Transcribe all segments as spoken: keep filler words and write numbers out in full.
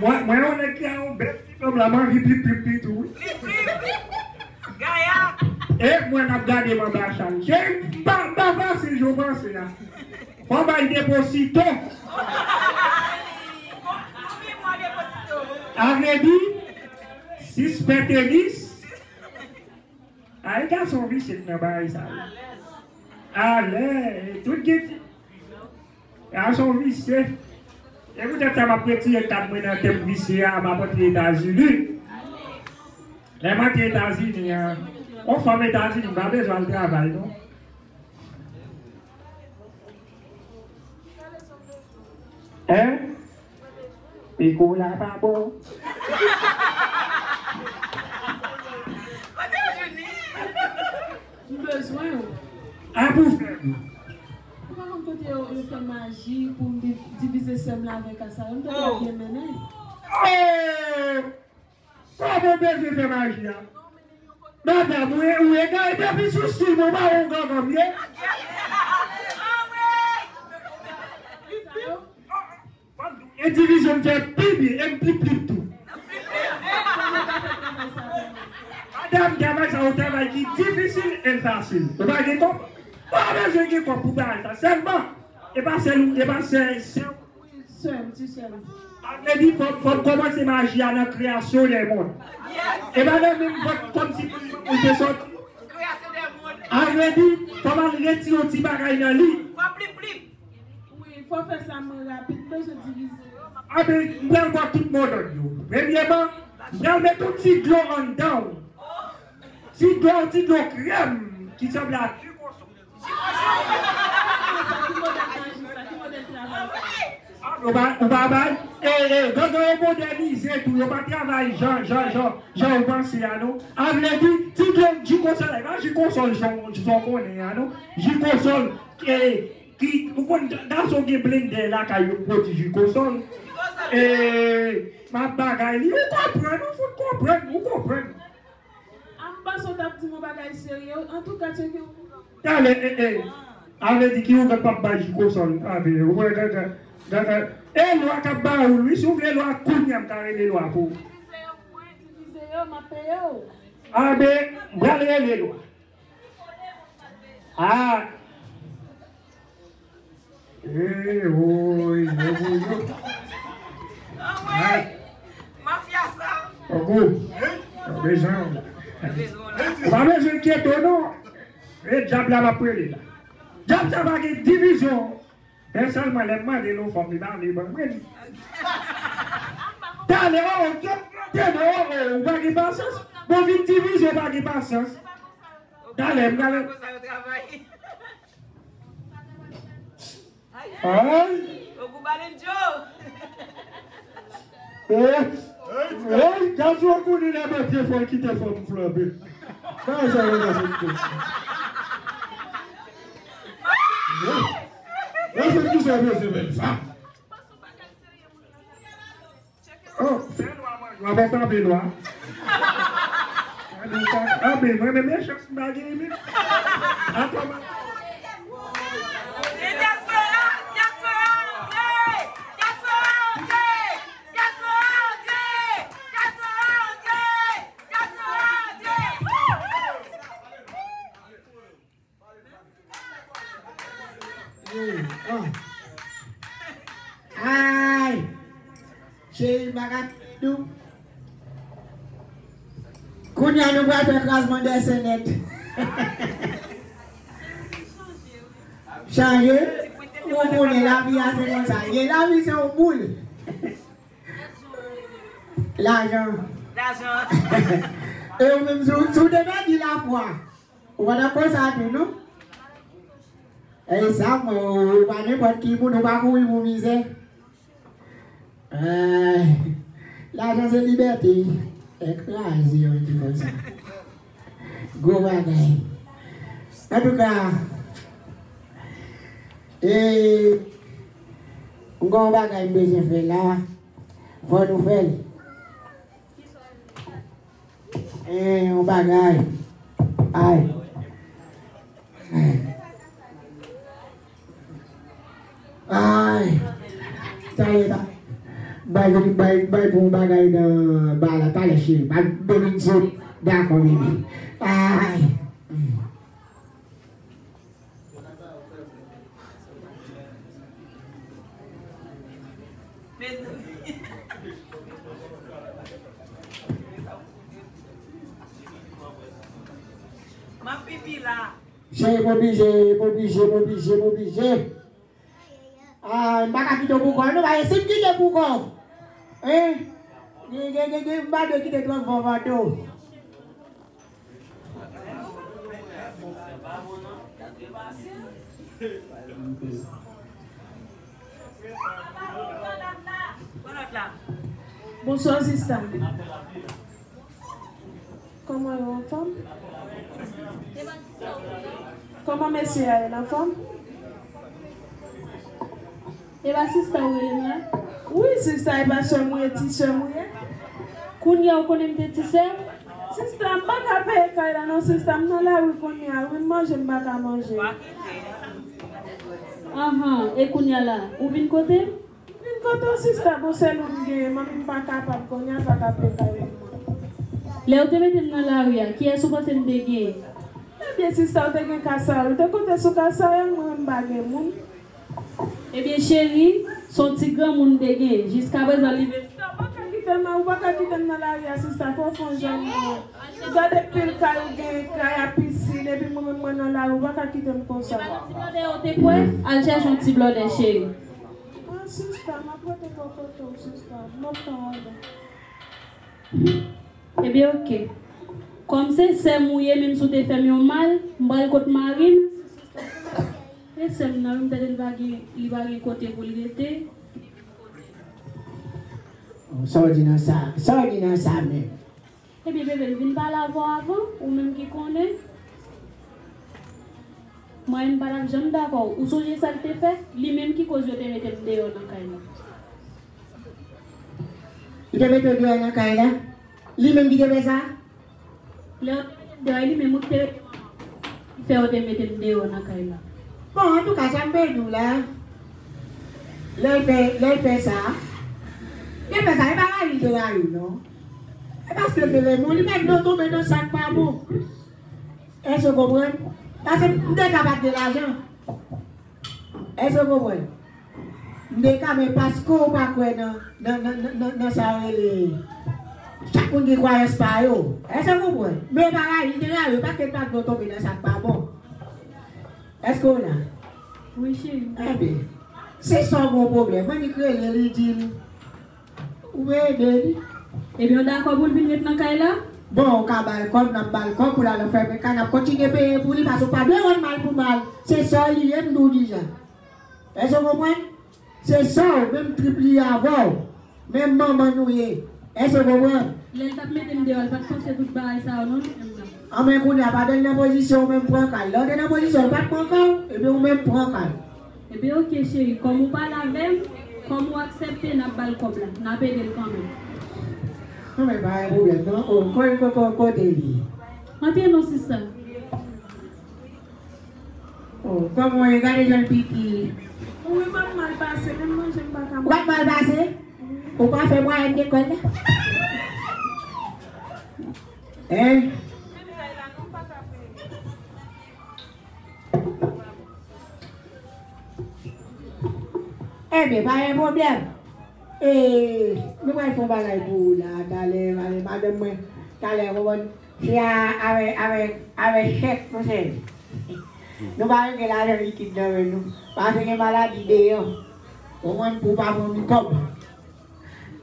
Mwen, mwen yon nèg ki a yon bèl diplòm la, mwen anvi plip, plip, plip tou, wi. E mwen ap gade mwen anba chan. Cheri, m pa, m pa fasil jan w panse a. Fò m bay deposito. A vle di, sis pè tenis. Ay, gason visye k nan bagay sa yo. Alè, tout gen ti. Gason visye. E poutèt sa m ap retire kat mwen nan tèm visye a, m ap antre Etazini. Lè m antre Etazini an, yon fanm Etazini, m pa bezwen al travay, non. Hein? Piko la pa bon. M bezwen w. A pou fè m. Ou pa konn kote yo, yo fè maji pou m di-, divize sè m la avèk Asayè? M te pral byen mennen. Oh! Kòman w bezwen fè maji a? Madanm, ou e, ou egare depi sou stil mwen, ou pa wè w gangan m ye? E divizyon m fè pi byen, e m pi pli tou. Madanm, travay sa yon travay ki difisil e l fasil. Ou pa gen kòb? Ou pa bezwen gen kòb pou bagay sa. Sèlman, e pa sèl, e pa sèl, sèl Sè m, ti sè m. Sa vle di fò, fò n kòmanse maji a nan kreyasyon dè mond. E pa nan menm vant kòmsi pou l te sòti. Sa vle di fò m al retire yon ti bagay nan li. Wi, fò fè sa mwen rapid, m bezwen divize yo. Anben, m pral ba w tout modòd yo. Premyèman, m pral met yon ti dlo anndan w. Ti dlo, ti dlo krèm ki sanble ak Ou pa, ou pa bay, e, e, gangan yo modènize tou, yo pa travay jan, jan, jan, jan ou panse a, non. A vle di, ti dlo, ji konsòl la, e pa ji konsòl jan, jan w konnen a, non. Ji konsòl, e, ki, ou konn, gason gen blendè lakay yo pwodui ji konsòl. E, m ap bagay li, ou konprann, ou fout konprann, ou konprann. A m panse w t ap di m yon bagay serye. Antouka, tcheke w. Tande, e, e. A vle di ki ougan p ap bay ji konsòl. Anben, ou wè, gade, gade. E lwa k ap ba ou l, wi. Si w vle lwa, kounye a m ka rele lwa pou ou. Divize yo pou mwen, divize yo, m ap peye w. Anben, m pral rele lwa. A. E, woy, yo, woy, yo. Anmwey! Mafya sa! Ogo! Yo bezwen w. Ou pa bezwen enkyete w, non. E dyab la m ap rele la. Djab sa pa gen divizyon. Men sèlman lè m mande l yon fanm, li pa vle ban mwen li. Talè, o, o, te non, o, o, ou pa gen pasyans. Bon, vin divizyon, ou pa gen pasyans. Talè, m gade. Ay! Ogou Balenjo! Ey! Ey! Gason konnen nan mete fò l kite fanm flanbe. Nan sa yo nan sou kou. Ey! Nan sou kou sa bezwen bèl fanm. Oh, fè nwa manje, w ap fè anpil nwa. Anpil, mwen menm e chans m pa gen men. Atò, m ap Ay! Cheri, m pa ka di w. Kounye a nou pral fè krazman dèsen nèt. Chanje? Ou konnen lavi a se konsa. Ye lavi se yon boul. Lajan. Lajan. E ou menm, si w, si w te pèdi lafwa, ou pa t ap konsa tou, non? E sa, mwen, ou, ou pa nenpòt ki moun, ou pa kouri pou mizè. Ay, lajan se libète. E kraze, yo di konsa. Gwo bagay. Antouka, e, m gen yon bagay m bezwen fè la. Fò nou fè l. E, yon bagay. Ay. Ay. Talè, bay, bay, bay pou yon bagay nan ba la. Talè, cheri. Bay, bay, bay, dakò, bebe. Ay. M ap pipi la. Cheri, m oblije, m oblije, m oblije, m oblije. Ah, m pa ka kite w pou kò w, non, paske si m kite w pou kò w, hein? Gen, gen, gen, gen, m pa dwe kite twòp vòvòto. Bonswa, sista. Kòman yo, anfòm? Kòman mesye a ye, l anfòm? E pa sista ou rele m la? Wi, sista, e pa sè m ou ye, ti sè m ou ye. Kounye a ou konnen m te ti sè? Sista, m pa ka peye kay la non, sista, m nan lari kounye a, wi, m manje, m pa ka manje. Anhan, e kounye a la, ou vin kote m? Vin kote w, sista, bon, sèl ou m genyen, manmi m pa kapab kounye a, l pa ka peye kay pou mwen. Lè yo te mete m nan lari a, kiyès ou panse m te genyen? Ebyen, sista, ou te gen kasay, ou te konte sou kasay, mwen menm m pa gen moun. Ebyen, cheri, se yon ti granmoun m te genyen, jiskaprezan li vin. Sista, ou pa ka kite m, ou pa ka kite m nan lari a, sista, fò w fè yon jan pou mwen. Gade pil kay ou gen, kay a pisin, epi mwen menm mwen nan lari, ou pa ka kite m konsa. E pa nan ti blòdè yo te kwè? Al chèche yon ti blòdè, cheri. Mwen, sista, m ap rete bò kote w, sista. M ap tann ou. Ebyen, oke. Kòm se sè m ou ye, menm si w te fè m yon mal, m pral kot mari m. E sè m nan, wi, m tande li pa gen, li pa gen kote pou l rete. Sa w di nan sa? Sa w di nan sa menm? Ebyen, bebe, l vin pale avè w avan, ou menm ki konnen. Mwen, m pa t ap janm dakò. Ou sonje sa l te fè? Li menm ki koz yo te mete m deyò nan kay la. Li te mete w deyò nan kay la? Li menm ki te fè sa? Lè yo te mete m deyò, e li menm ki te fè yo te mete m deyò nan kay la. Bon, antouka, sa m vle di w la, lè l fè, lè l fè sa, lè l fè sa, e pa rayi l te rayi w, non. E paske l te renmen w, li pa t vle w tonbe nan sa k pa bon. Èske w konprann? Paske m te ka pa t gen lajan. Èske w konprann? M te ka, men paske w pa kwè nan, nan, nan, nan, nan, nan sa yo rele, chak moun gen kwayans pa yo. Èske w konprann? Men pa rayi, li te rayi w, paske l pa t vle w tonbe nan sa k pa bon. Èske w la? Wi, cheri. Ebyen, se sa w gen yon pwoblèm. Annik rele l, di l, ou ede li. Ebyen, w dakò pou l vin ret nan kay la? Bon, w ka ba l kòb, n ap ba l kòb pou l al fèmen kay, n ap kontinye peye pou li, paske w pa dwe rann mal pou mal. Se sa w li ye, m di w deja. Èske w konprann? Se sa w, menm trip li avè w, menm manman nou ye. Èske w konprann? Lè l t ap mete m deyò, l pa t panse tout bagay sa yo, non, li menm nan. Anben, kounye a, pa t al nan pozisyon w menm pran kay. Lè w te nan pozisyon, l pa t pran kay, ebyen, ou menm pran kay. Ebyen, oke, cheri, kòm ou pale avè m, kòm ou aksepte, n ap ba l kòb la. N ap ede l kanmenm. Anben, pa gen pwoblèm, non. O, ko-, ko-, ko-, kote li ye? Antre non, sista. Oh, kòman w ye? Gade jan l piti. Wi, m ap mal pase, menm manje m pa ka manje. W ap mal pase? Ou pa fè mwayèn lekòl la? Hein? Ebyen, pa gen pwoblèm. E, nou pral fè yon bagay pou ou la, talè, talè, madanm mwen, talè, w konprann? Se a, avèk, avèk, avèk chèk, monchè. Nou pa regle lajan likid nan men nou. Paske gen maladi deyò. Ou konprann, pou w pa pran mikwòb.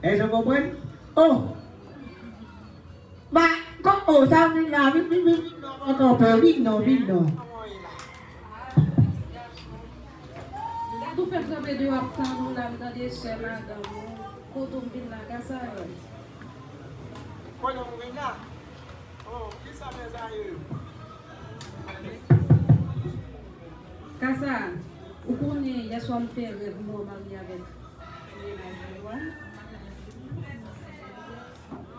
Èske w konprann? Oh! Ba, ko-, oh, sa vin la, vin, vin, vin, vin non, ankò, vin non, vin non. Gad ou fè kanpe de w ap tann ou la, m tande sè madanm ou. Kote w vin la, Kasa? Kote w vin la? Oh, kisa mèzanmi? Kasa, ou konnen yèswa m fè rèv m wè w marye avèk mennaj ou a?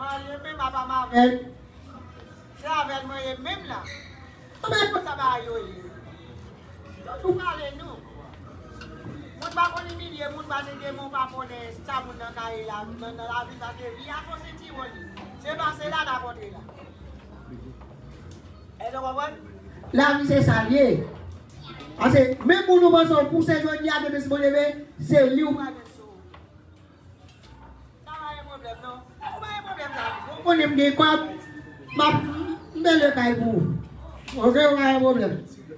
Marye menm apa m avè l. Se avè l mwen ye menm la. Kòman konsa bagay yo ye? Toujou pale nou. Moun pa konn imilye moun, pase demen w pa konnen sa moun nan ka ye la, nan, nan lavi, paske vi a se yon sentiwon li. Se pase la n ap antre la. Èske w konprann? Lavi se sa l ye. Pase menm moun ou panse w pouse jodi a, demen si Bondye vle, se li ou pral jwenn sou ou. Sa pa gen pwoblèm, non. Ou pa gen pwoblèm, sa. Ou konnen m gen kòb, m ap, m bele kay pou ou. Oke, ou pa gen pwoblèm.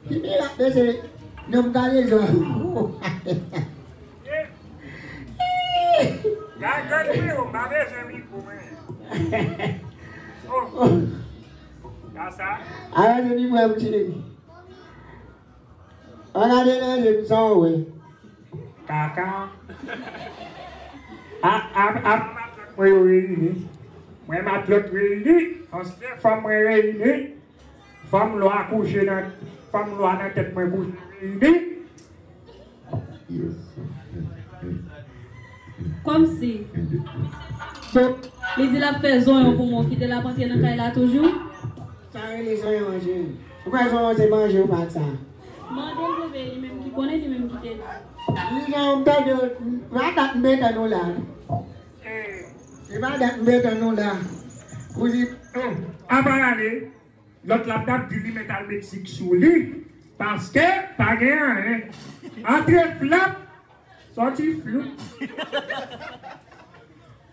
Ki mirak, mesye, non m gade zò. Gade, gade, freo, m pa bezwen mikwo, mwen. Oh. Sa, sa. Ala, se li, mwen, m cheri. An gade nan je m, sa w wè? Kaka. A, a, a, matlòt mwen yo reyini. Mwen matlòt reyini. Ansyen fanm mwen reyini. Fanm lwa kouche nan, fanm lwa nan tèt mwen kouche reyini. Kòmsi. Bon, li di l ap fè zonyon pou mwen, w kite l ap antre nan kay la toujou? Sa rele zonyon an, cheri. Ou kwè zonyon se manje ou pa ak sa? Mande l bebe, li menm ki konnen, li menm ki te di. Li jan m tande, pa dat m te tann ou la. E pa dat m te tann ou la. Pou di, oh, apa l ale? Lòt la t ap di li mèt al Meksik sou li, paske pa gen anyen. Antre flap, sòti floup.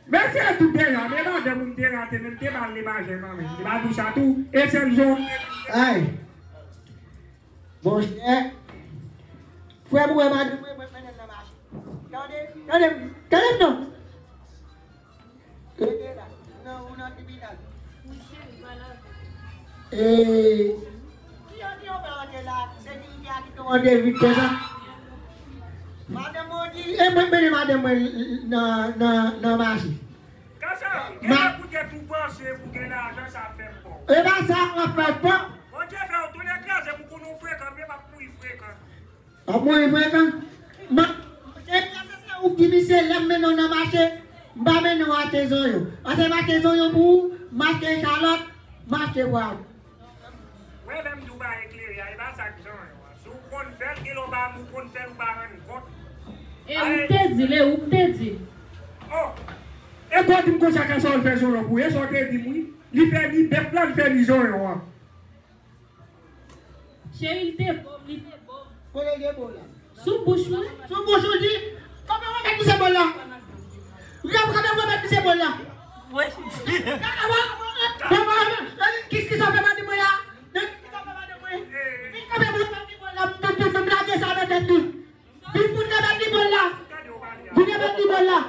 Mesye tout deja, men madanm ou m te rate, men m te ba l li pa janm anyen. Li pa di w sa tou, e sèl jou. Ay. Monchè. Frè m wè madanm mwen, mwen mennen l nan mache. Tande, tande, tande m non. Rete la. Ou nan, ou nan tribinal. Ee. Ki yo, ki yo fè w antre la? Sekirite a kite w antre vit konsa? Madanm mwen di, e mwen mennen madanm mwen nan, nan, nan mache. Kasa, gen lè pou tèt ou panse pou gen lajan, sa fè m pè. E pa sa w ap fè pè. Bondye fè w tounen kraze m, ou konnen w frekan, men m ap mouri frekan. W ap mouri frekan. Mwen, se sa ou di misye, lè m mennen w nan mache, m pa mennen w achte zonyon. Pase m achte zonyon pou ou, m achte echalòt, m achte pwav. Wè lè m di w pa eklere a, e pa sa k zonyon an. Si w konn fè l, gen lè w pa, ou konn fè l, ou pa rann kont. E ou k te di l, e ou k te di l. Oh! E kwa di m konsa Kasa w fè zonyon pou, e sa w te di m wi. Li fè ni bèf la, li fè ni zonyon an. Cheri, li te bon, li te bon. Kote l te bon la? Sou bouch mwen. Sou bouch ou di? Kanpe remèt misye bòl la. Kanpe remèt misye bòl la. Wi. Kanpe, kanpe, kanpe. Kisa w fè madanm mwen la? Kisa w fè madanm mwen? Vin kanpe pou remèt li bòl la. M, m, m, m lage Sa nan tèt li. Vin fout nan bèt li bòl la. Vin nan bèt li bòl la.